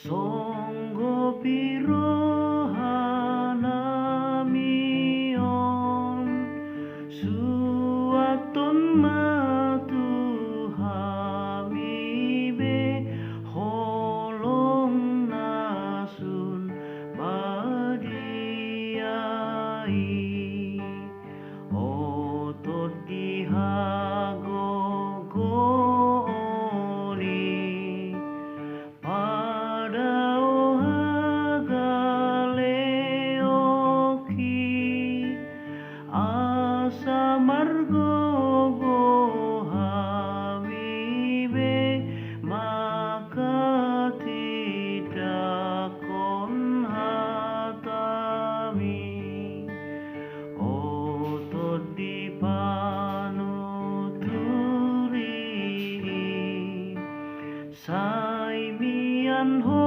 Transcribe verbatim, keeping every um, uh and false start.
Songgop i rohanami on, suanhon ma tu hami be holong na sun badia i. O Tondi hagogoon i, padao hagaleonki, asa margogo hami be manghatindanghon hatami. O Tondi panuturi i, sai mian ho